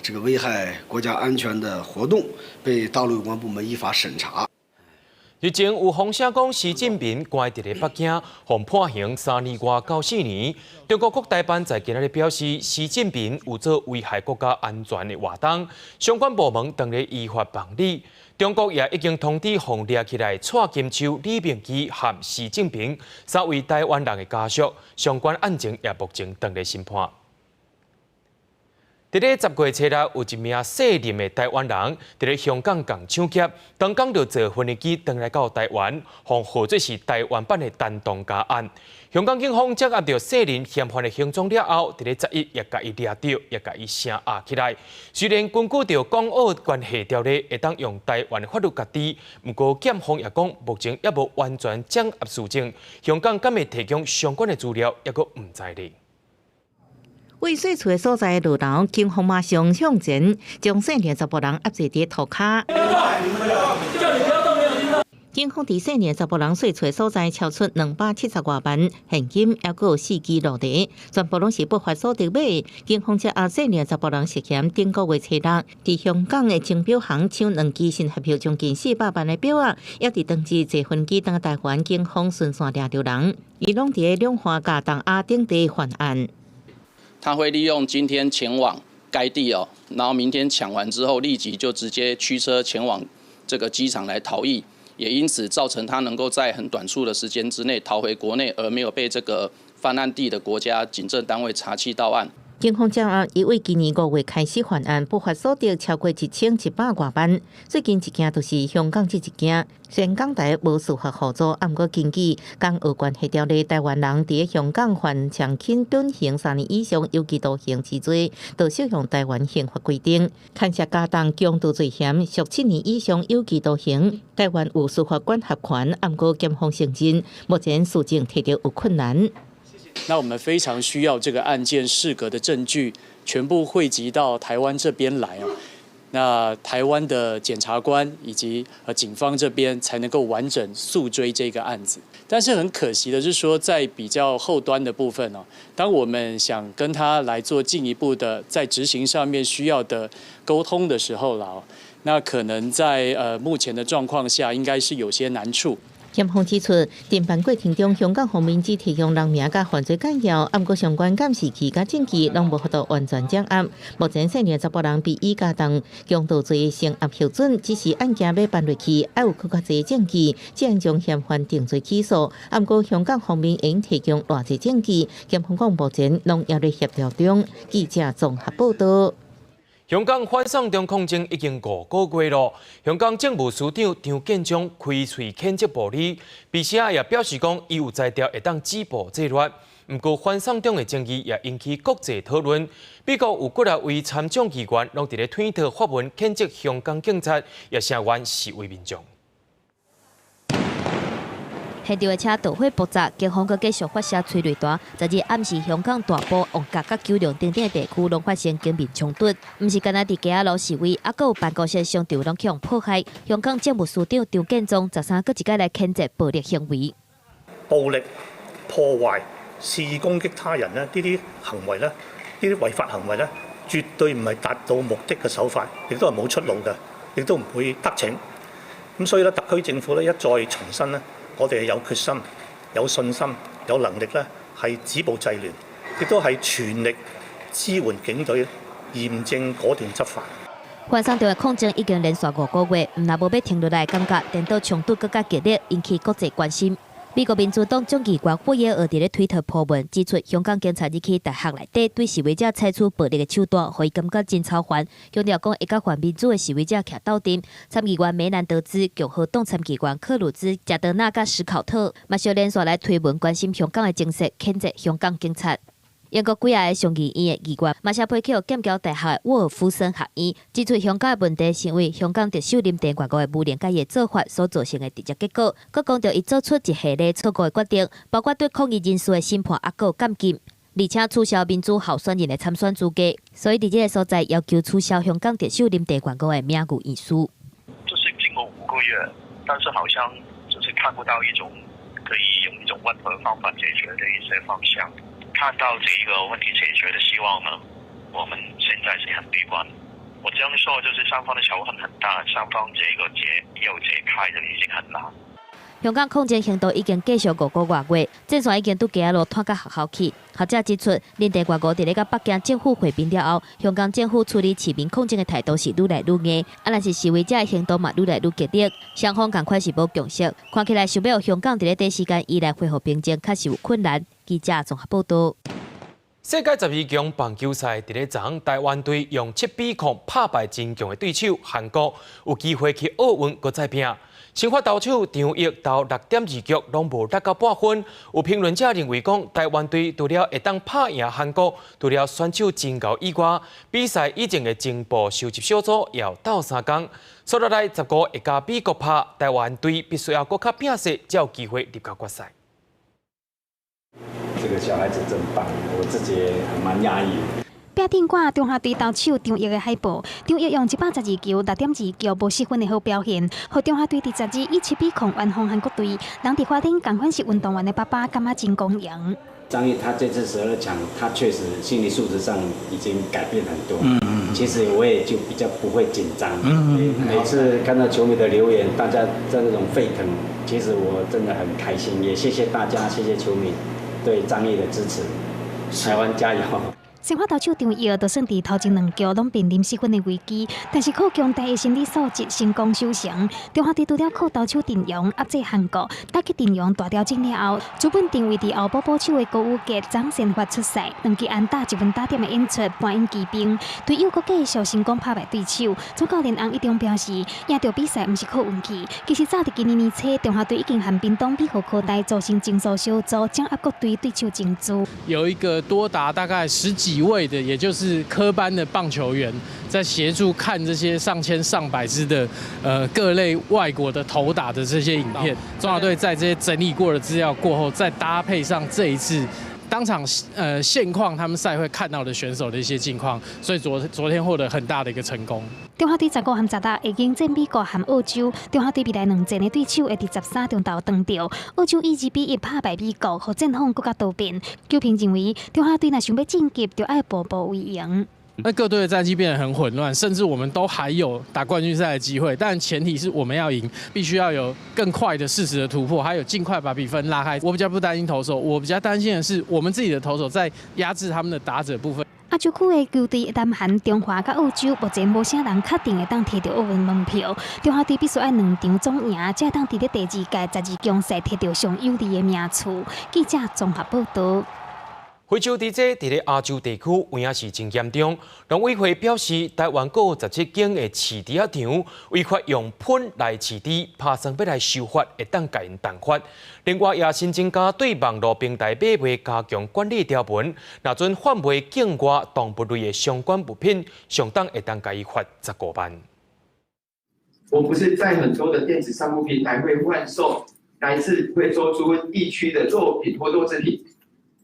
這個危害國家安全的活動，被大陸有關部門依法審查。日前有風聲講，習近平關佇咧北京，予判刑3年外到4年。中國國台辦在今仔日表示，習近平有做危害國家安全的活動，相關部門正咧依法辦理。中國也已經通知予掠起來蔡金秋、李明基和習近平三位台灣人的家屬，相關案情也目前正咧審判。佇咧10月初六，有一名姓林的台灣人，佇咧香港共搶劫，當工就坐飛機轉來到台灣，予號做是台灣版的陳同佳案。香港警方掌握著姓林嫌犯的行蹤了後，佇咧11也共伊掠著，也共伊聲押起來。雖然根據著港澳關係條例，會當用台灣的法律處置，毋過檢方也講，目前猶無完全掌握事證，香港敢會提供相關的資料，猶閣毋知咧。位稅厝的所在落樓，警方馬上向前，將姓林查埔人壓制佇塗跤。警方佇姓林查埔人稅厝的所在，抄出270外萬現金，猶閣有四支蘆袋，全部攏是不法所得買。警方這押姓林查埔人涉嫌頂個月初六，佇香港的鐘錶行搶兩支新合票將近400萬的錶仔，猶佇當日坐飛機轉台灣，警方循線掠著人，伊攏佇兩岸佮東亞等地犯案。他會利用今天前往該地哦，然後明天搶完之後，立即就直接驅車前往這個機場來逃逸，也因此造成他能夠在很短促的時間之內逃回國內，而沒有被這個犯案地的國家警政單位查緝到案。警方掌握伊為今年5月開始犯案，不法所得超過1100外萬。最近一件就是香港這一件，雖然港台無司法互助，毋過根據港澳關係條例，台灣人佇香港犯強姦等刑3年以上有期徒刑之罪，就適用台灣刑法規定。牽涉加重強盜罪嫌，屬7年以上有期徒刑。台灣有司法管轄權，毋過檢方承認，目前事證提著有困難。那我們非常需要這個案件適格的證據全部匯集到台灣這邊來哦。那台灣的檢察官以及警方這邊才能夠完整訴追這個案子。但是很可惜的是說，在比較後端的部分哦，當我們想跟他來做進一步的在執行上面需要的溝通的時候啦，那可能在目前的狀況下，應該是有些難處。檢方指出，偵辦過程中，香港方面只提供人名佮犯罪簡要，毋過相關監視器佮證據攏無法度完全掌握。目前，姓林查埔人被以加重強盜罪聲押核准，只是案件欲辦落去，愛有閣較濟證據，才能將嫌犯定罪起訴。毋過香港方面會提供偌濟證據，檢方講目前攏猶咧協調中。記者綜合報道。香港反送中抗爭已經5個月咯。香港政務司長張建宗開喙譴責暴力，並且也表示講，伊有才調會當止暴制亂。毋過反送中的爭議也引起國際討論。美國有幾若位參眾議員攏佇咧推特發文譴責香港警察，也聲援示威民眾。現場的車著火爆炸，警方閣繼續發射催淚彈。10日暗時，香港大埔、旺角佮九龍等等的地區攏發生警民衝突。毋是干焦佇街仔路示威，猶閣有辦公室商場攏予破壞。香港政務司長張建宗13閣一擺來譴責暴力行為。暴力破壞、肆意攻擊他人呢，呢啲行為呢，呢啲違法行為呢，絕對唔係達到目的嘅手法，亦都係冇出路嘅，亦都唔會得逞。咁所以咧，特區政府咧一再重申呢，我哋係有決心、有信心、有能力咧，係止暴制亂，亦都係全力支援警隊嚴正果斷執法。反送中的抗爭已經連續5個月，毋但無欲停落來，感覺顛倒衝突閣較激烈，引起國際關心。美國民主黨眾議員霍耶爾佇咧推特 po 文指出，香港警察入去大學內底對示威者採取暴力的手段，予伊感覺真操煩。強調講會佮泛民主的示威者徛鬥陣。參議員梅南德茲、共和黨參議員克魯茲、賈德納佮史考特，嘛相連續來推文關心香港的情勢，譴責香港警察。英國幾个上議院的議員嘛寫批予劍橋大學沃爾夫森學院，指出香港的問題是因為香港特首林鄭月娥的無能佮伊的做法所造成的直接結果。閣講著伊做出一系列錯誤的決定，包括對抗議人士的審判，猶閣監禁，而且取消民主候選人的參選資格。所以佇這个所在要求取消香港特首林鄭月娥的名譽院士。就是經過5個月，但是好像就是看不到一種可以用一種溫和方法解決的一些方向。看到這個問題解決的希望呢，我們現在是很悲觀。我這樣說，就是雙方的仇恨很大，雙方這個結要解開的已經很難。香港抗爭行動已經繼續5個外月，戰線已經對街仔路拖到學校去。學者指出，林鄭月娥佇咧佮北京政府會面了後，香港政府處理市民抗爭的態度是愈來愈硬，啊，若是示威者的行動嘛愈來愈激烈，雙方仝款是無共識，看起來想欲予香港佇咧短時間以內恢復平靜，確實有困難。記者綜合報道。世界12強棒球賽佇咧昨昏，台灣隊用7比0拍敗真強的對手韓國，有機會去奧運閣再拼。先發投手張奕投6.2局攏無得到半分。有評論者認為講，台灣隊除了會當拍贏韓國，除了選手真𠢕以外，比賽以前的情報收集小組也有鬥相共。煞落來15會佮美國拍，台灣隊必須要閣較拼勢，才有機會入到決賽。這個小孩子真棒，我自己也蠻訝異。壁頂掛中華隊投手張奕的海報，張奕用112球6.2局無失分的好表現，予中華隊佇12以7比0完封韓國隊。人佇花蓮仝款是運動員的爸爸，感覺真光榮。張奕他這次12強，他確實心理素質上已經改變很多。其實我也就比較不會緊張。每次看到球迷的留言，大家在那種沸騰，其實我真的很開心，也謝謝大家，謝謝球迷對張奕的支持。台灣加油！先發投手張奕，就算佇頭前兩局攏瀕臨失分的危機，但是靠強大的心理素質成功守成。中華隊除了靠投手陣容壓制韓國，打擊陣容大調整了後，主本定位佇後補捕手的高宇傑昨先發出賽，兩支安打一分打點的演出，搬引奇兵，隊友閣繼續成功拍敗對手。總教練洪一中表示，贏著比賽毋是靠運氣，其實早佇今年年初，中華隊已經和屏東美和科大組成情報小組，掌握各隊對手情資。有一個多達大概十幾位的，也就是科班的棒球員，在協助看這些上千上百支的，各類外國的投打的這些影片。中華隊在這些整理過的資料過後，再搭配上這一次當場現況，他們賽會看到的選手的一些近況，所以昨天獲得很大的一個成功。中華隊15和16會迎戰美國和澳洲，中華隊未來兩戰的對手會佇13中晝當著。澳洲以2比1拍敗美國，予戰況閣較多變。球評認為，中華隊若想欲晉級，就愛步步為營。那各隊的戰績變得很混亂，甚至我們都還有打冠軍賽的機會，但前提是我們要贏，必須要有更快的適時的突破，還有盡快把比分拉開。我比較不擔心投手，我比較擔心的是我們自己的投手在壓制他們的打者部分。亞洲區的球隊南韓、中華佮澳洲，目前無啥人確定會當提著奧運門票。中華隊必須愛兩場總贏，才會當佇咧第二屆12強賽提著上有利的名次。記者綜合報導。非洲豬瘟佇咧亞洲地區有影是真嚴重。農委會表示，台灣閣有17間的飼豬仔場違法用噴來飼豬，拍算欲來修法，會當共𪜶重罰。另外，也新增加對網路平台買賣加強管理條文，若準販賣境外動物類的相關物品，上重會當共伊罰15萬。我不是在很多的電子商務平台會販售來自非洲豬瘟地區的肉品或肉製品。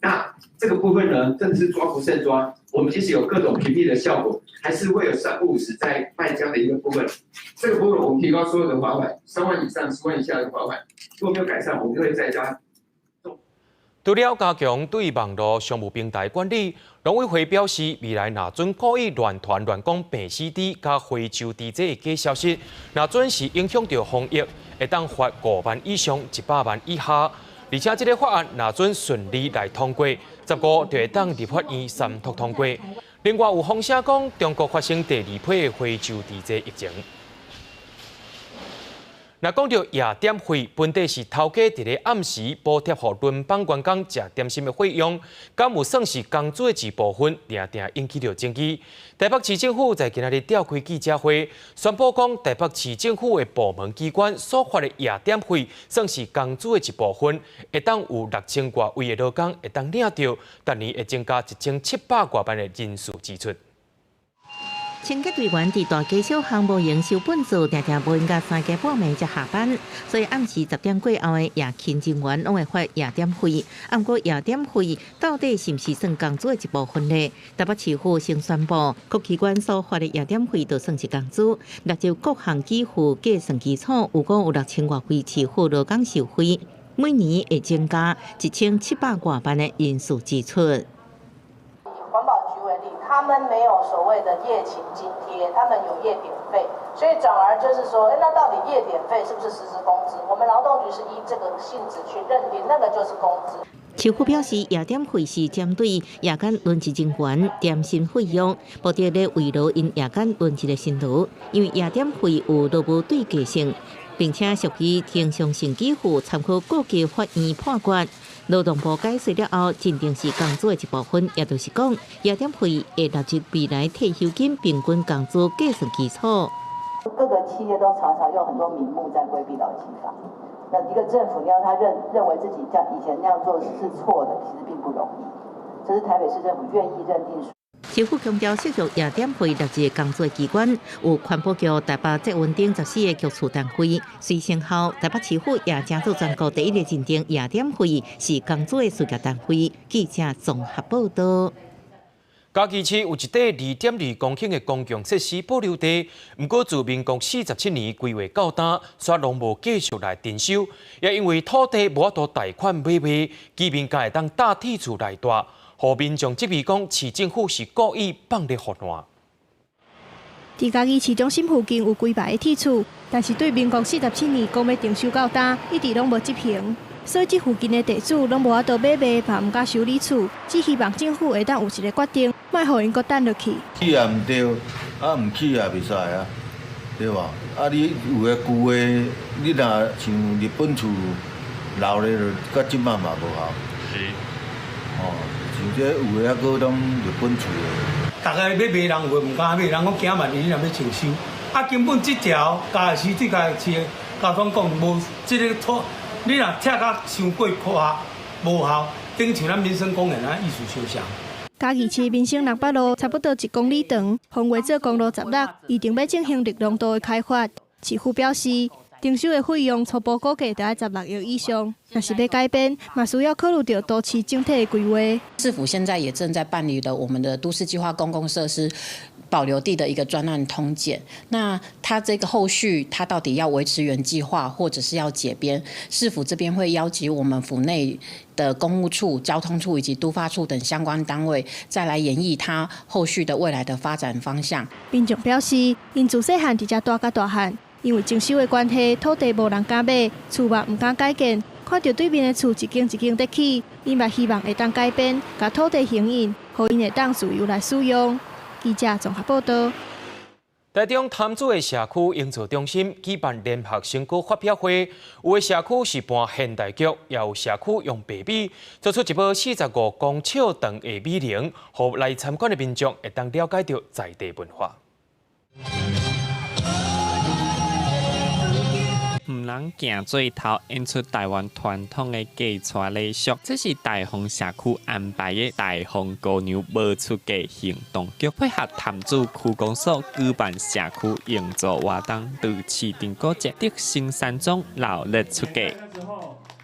那這個部分呢，真的是抓不勝抓。我們即使有各種屏蔽的效果，還是會有三不五時在賣這樣的一個部分。這個部分我們提高所有的罰款，3萬以上10萬以下的罰款。如果沒有改善，我們就會再加。除了加強對網路商務平台管理，農委會表示，未來若準故意亂傳亂講病死豬佮非洲豬瘟的假消息，若準是影響著防疫，會當罰5萬以上100萬以下。而且這个法案若準順利來通過，15就會當立法院三讀通過。另外有風聲講，中國發生第二批的非洲豬瘟疫情。若講著夜點費，本底是頭家佇咧暗時補貼予輪班員工食點心的費用，敢有算是工資的一部分？定定引起著爭議。台北市政府在今仔日召開記者會，宣布講台北市政府的部門機關所發的夜點費，算是工資的一部分，會當有6000外位的勞工會當領著，逐年會增加1700外萬的人事支出。清潔隊員佇大街小巷無閒收糞埽，定定無閒到三更半暝才下班，所以暗時10點過後的夜勤人員攏會發夜點費。毋過夜點費到底是毋是算工資的一部分呢？台北市府先宣布，各機關所發的夜點費都算是工資。納入各項給付計算基礎，有講有6000外位市府勞工受惠，每年會增加1700外萬的人事支出。他們沒有所謂的夜勤津貼，他們有夜點費，所以轉而就是說，那到底夜點費是不是實質工資？我們勞動局是依這個性質去認定，那個就是工資。市府表示，夜點費是針對夜間輪值人員點心費用，目的咧慰勞𪜶夜間輪值的辛勞，因為夜點費有勞務對價性，並且屬於經常性給付，參考國際法院判決。勞動部改稅了後，認定是工資的一部分，也就是講，夜點費會納入未來退休金平均工資計算基礎。各個企業都常常用很多名目在規避勞基法。那一個政府你要他認為自己像以前那樣做是錯的，其實並不容易。這是台北市政府願意認定。市府強調，釋入夜點費納入工資機關，有環保局台北捷運等14個局處單位。隨生後，台北市府也成做全國第一个認定夜點費是工資的事業單位。記者綜合報道。嘉義市有一塊2.2公頃的公共設施保留地，毋過自民國47年規劃到今，煞攏無繼續來徵收，也因為土地無法度貸款買賣，居民才會當搭鐵厝來蹛，予民眾質疑講市政府是故意放咧唬爛。佇嘉義市中心附近有幾排的鐵厝，但是對民國47年講欲徵收到今，一直攏無執行，所以這附近的地主攏無法度買賣，嘛毋敢修理厝，只希望政府會當有一个決定，莫予𪜶閣等落去。起也毋對，啊毋起也袂使啊，對無？啊，你有的舊的，你若像日本厝老咧，就到這擺嘛無效。是。哦，像這有的猶閣攏日本厝的。逐个欲賣人有的毋敢賣，人講驚萬一你若欲徵收，啊根本這條嘉義市這個市的交通講無這个土，你若拆甲傷過寬無效，等於像咱民生公園啊，意思相像。嘉義市民生六八路差不多1公里長，劃為做公路16，預定欲進行綠廊道的開發。市府表示，徵收的費用初步估計著愛16億以上，若是欲改變，嘛需要考慮著都市整體的規劃。市府現在也正在辦理的我們的都市計劃公共設施保留地的一個專案通檢。那它這個後續，它到底要維持原計劃，或者是要解編？市府這邊會邀集我們府內的工務處、交通處以及都發處等相關單位，再來研議它後續的未來的發展方向。民眾表示，𪜶自細漢佇遮大甲大漢，因為徵收的關係，土地無人敢買，厝嘛毋敢改建。看著對面的厝一間一間佇起，𪜶嘛希望會當改變，共土地還𪜶，予𪜶會當自由來使用。記者綜合報道。台中潭子的社區營造中心舉辦聯合成果發表會，有的社區是扮現代劇，也有社區用白米做出一部45公尺長的米龍，予來參觀的民眾會當了解著在地文化。毋人行做頭，演出台灣傳統的嫁娶禮俗，這是大豐社區安排的大豐姑娘無出嫁行動劇，配合潭子區公所舉辦社區營造活動，佇市場古蹟德興山莊鬧熱出嫁。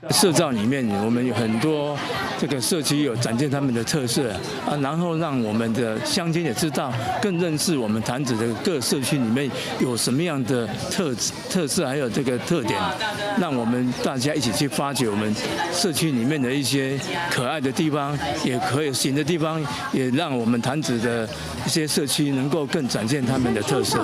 社造裡面，我們有很多這個社區有展現他們的特色啊，然後讓我們的鄉親也知道，更認識我們潭子的各社區裡面有什麼樣的特色，還有這個特點，讓我們大家一起去發掘我們社區裡面的一些可愛的地方，也可以行的地方，也讓我們潭子的一些社區能夠更展現他們的特色。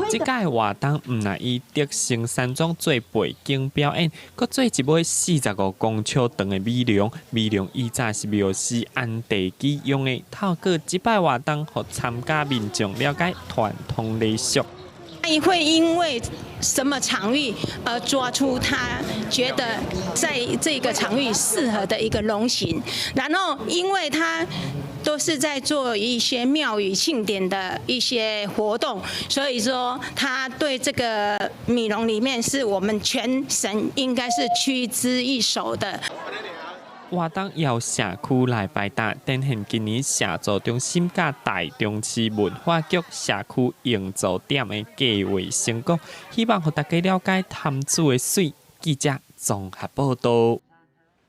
這屆活動毋但以德興山莊做背景表演，閣做一尾45公尺長的米龍。米龍以前是廟司安地基用的，透過這擺活動，予參加民眾了解傳統禮俗。會因為什麼場域而抓出他覺得在這個場域適合的一個龍形，然後因為他都是在做一些廟宇慶典的一些活動，所以說他對這個米龍裡面是我們全省應該是屈指一數的。活動由社區來排檔，展現今年社造中心佮台中市文化局社區營造點的計劃成果，希望予大家了解潭子的媠。記者綜合報道。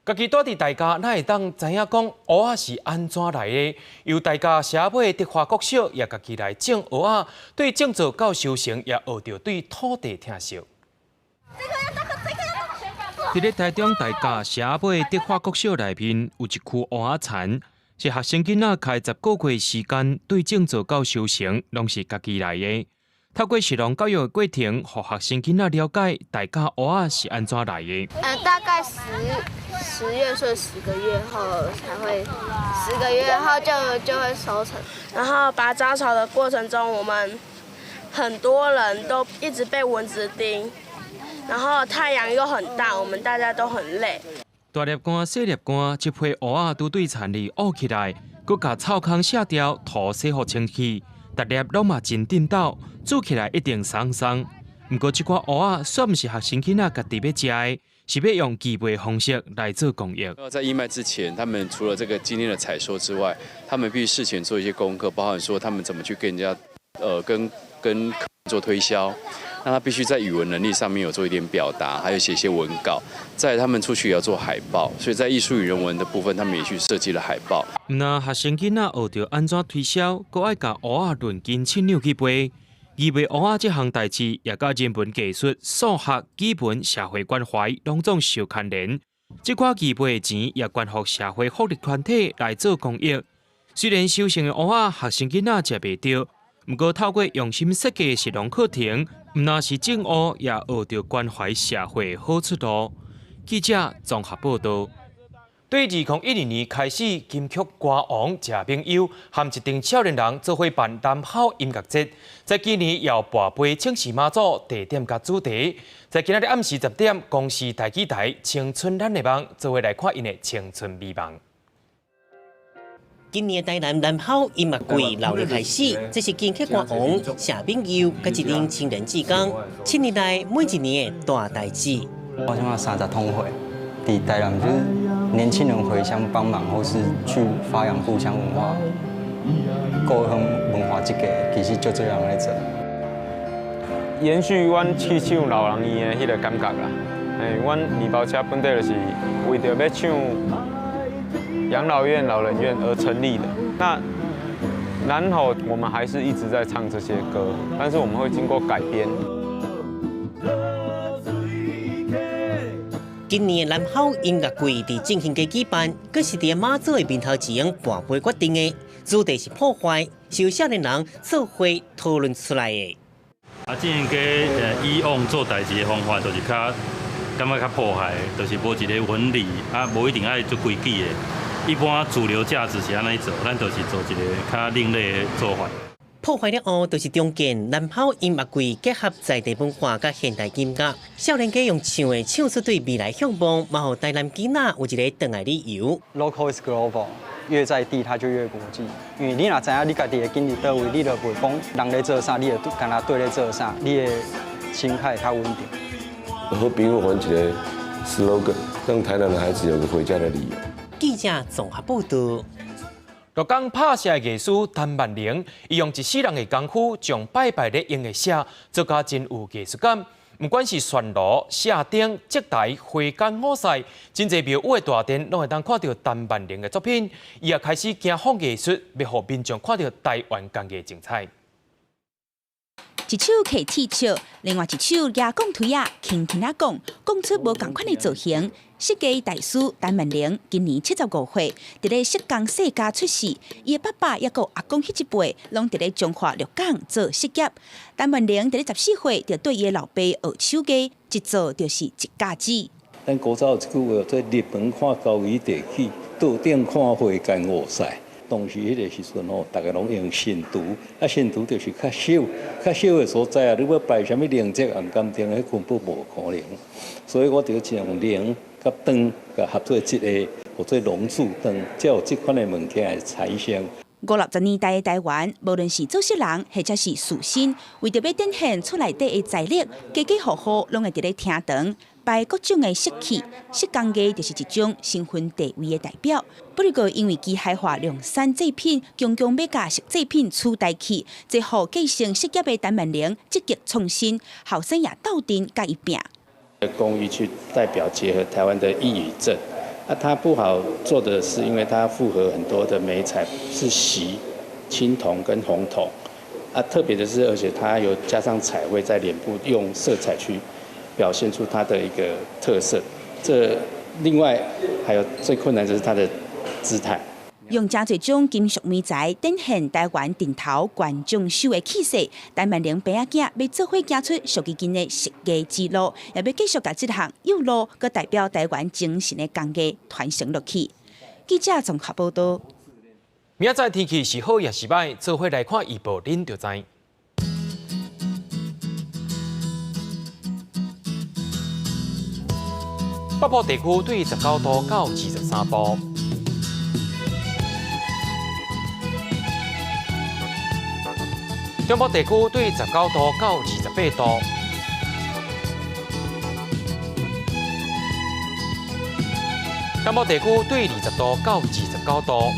家己蹛佇大甲，哪會當知影講芋仔是按怎來的？由大甲社尾德華國小也家己來種芋仔，對種植到收成也學著對土地疼惜。佇咧台中大甲社尾德華國小內面有一區芋仔田，是學生囡仔開10個月時間，對種植到收成，攏是家己來的。透過食農教育的過程，予學生囡仔了解大甲芋仔是按怎來的。大概10月份，十個月後才會，十個月後就會收成。然後拔雜草的過程中，我們很多人都一直被蚊子叮，然後太陽又很大，我們大家都很累。大粒竿、細粒竿，這批芋仔拄對田裡挖起來，閣共草糠卸掉，土洗予清氣，逐粒攏嘛真振斗，煮起來一定鬆鬆。毋過這寡芋仔煞毋是學生囡仔家己欲食的，是欲用義賣方式來做公益。在義賣之前，他們除了這個今天的採收之外，他們必須事前做一些功課，包含說他們怎麼去跟人家，跟做推銷。那他必須在語文能力上面有做一點表達，還有寫一些文稿。再他們出去也要做海報，所以在藝術與人文的部分，他們也去設計了海報。毋但學生囡仔學著按怎推銷，閣愛共芋仔論斤稱兩去賣。義賣芋仔這項代誌，也佮人文藝術、數學、語文、社會關懷攏總受牽連。這寡義賣的錢也捐予社會福利團體來做公益。雖然收成的芋仔學生囡仔食袂著，毋過透過用心設計的實用課程，毋但是種芋，也學著關懷社會的好出路。記者綜合報導。對2012年開始，金曲歌王謝銘祐和一陣少年人做伙辦南吼音樂節，在今年又跋杯請示媽祖地點佮主題。在今仔日暗時10點，公視台語台《青春咱的夢》做伙來看𪜶的青春美夢。今年的台南南吼音樂季鬧熱開始，這是金曲歌王謝銘祐佮一陣青年志工，7年來每一年的大代誌。我這馬30通歲，佇台南就是年輕人回鄉幫忙，或是去發揚故鄉文化、故鄉文化這個，其實足濟人咧做。延續阮去唱老人院的彼個感覺啦。嘿，阮麵包車本底就是為著欲唱養老院、老人院而成立的。那然後我們還是一直在唱這些歌，但是我們會經過改編。今年南吼音樂季佇正興街舉辦，閣是佇媽祖的面頭前跋杯決定的，主題是破壞，是由少年人做伙討論出來的。啊，正興街以往做代誌的方法，就是較感覺較破壞，就是無一個紋理，啊，無一定愛足規矩的。一般主流價值是按呢做，咱就是做一個較另類的做法。破壞了後，就是重建南吼音樂季，結合在地文化佮現代音樂。少年家用唱的唱出對未來向望，嘛予台南囡仔有一個轉來理由。 Local is global，越在地它就越國際。因為你若知影你家己的根佇佗位，你就袂講人咧做啥，你就敢若對咧做啥，你的心態會較穩定。和平還一個 slogan，讓台南的孩子有個回家的理由。記者綜合報導。鹿港拍社藝師陳萬玲，伊用一世人的功夫，將拜拜咧用的社做甲真有藝術感。毋管是旋爐、社燈、祭台、花燈、五賽，真濟廟宇的大殿，攏會當看著陳萬玲的作品。伊也開始走訪藝術，欲予民眾看著台灣工藝精彩。一手提鐵鍬，另外一手舉鋼槌仔，輕輕仔講，講出無仝款的造型。設計大師陳萬玲今年75歲，佇咧石工世家出世。伊的爸爸抑閣阿公彼一輩，攏佇咧彰化鹿港做飾業。陳萬玲佇咧14歲就綴伊的老爸學手藝，一做就是一甲子。咱古早有一句話，做入門看高椅地起，桌頂看花間五賽。當時彼个時陣吼，逐家攏用神廚，啊神廚就是較小、較小的所在啊。你欲擺啥物靈節、頷金燈，彼根本無可能。所以我就將靈佮燈佮合做一个，號做龍柱燈，才有這款的物件會產生。五六十年代的台灣，無論是做穡人或者是士紳，為著欲展現厝內底的財力，家家戶戶攏會佇咧廳堂擺各種的飾器，飾工藝就是一種身份地位的代表。不過因為機械化量產製品，強強欲共穡製品取代去，這予繼承飾業的陳萬玲積極創新，後生也鬥陣共伊拚。工藝去代表結合台灣的義與正，啊，它不好做的是，因為它複合很多的媒材，是錫、青銅跟紅銅，啊，特別的是，而且它有加上彩繪在臉部，用色彩去表現出它的一個特色。這另外還有最困難就是它的姿態。用誠濟種金屬媒材展現台灣陣頭觀眾手的氣勢，陳萬玲爸仔囝欲做伙行出屬於𪜶的設計之路，也欲繼續共這項幼路，閣代表台灣精神的工藝傳承落去。記者綜合報導。明仔載天氣是好抑是䆀，做伙來看預報，恁就知。北北部地區對19度到23度。中部地區對19度到28度。南部地區對20度到29度。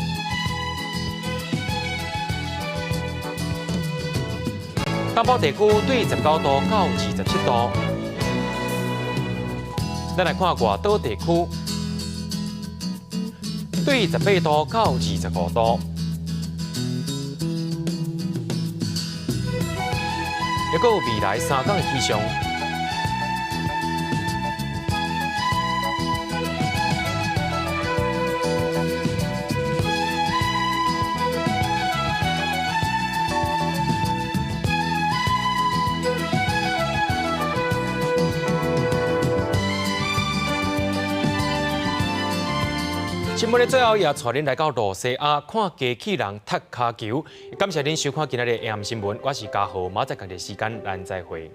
東部地區對19度到27度。咱來看外島地區，對18度到25度。抑閣有未來3天的氣象。新聞的最後，也帶恁來到露西亞看機器人踢跤球。感謝恁收看今仔日的 AM 新聞，我是嘉豪，明仔載仝個時間，咱再會。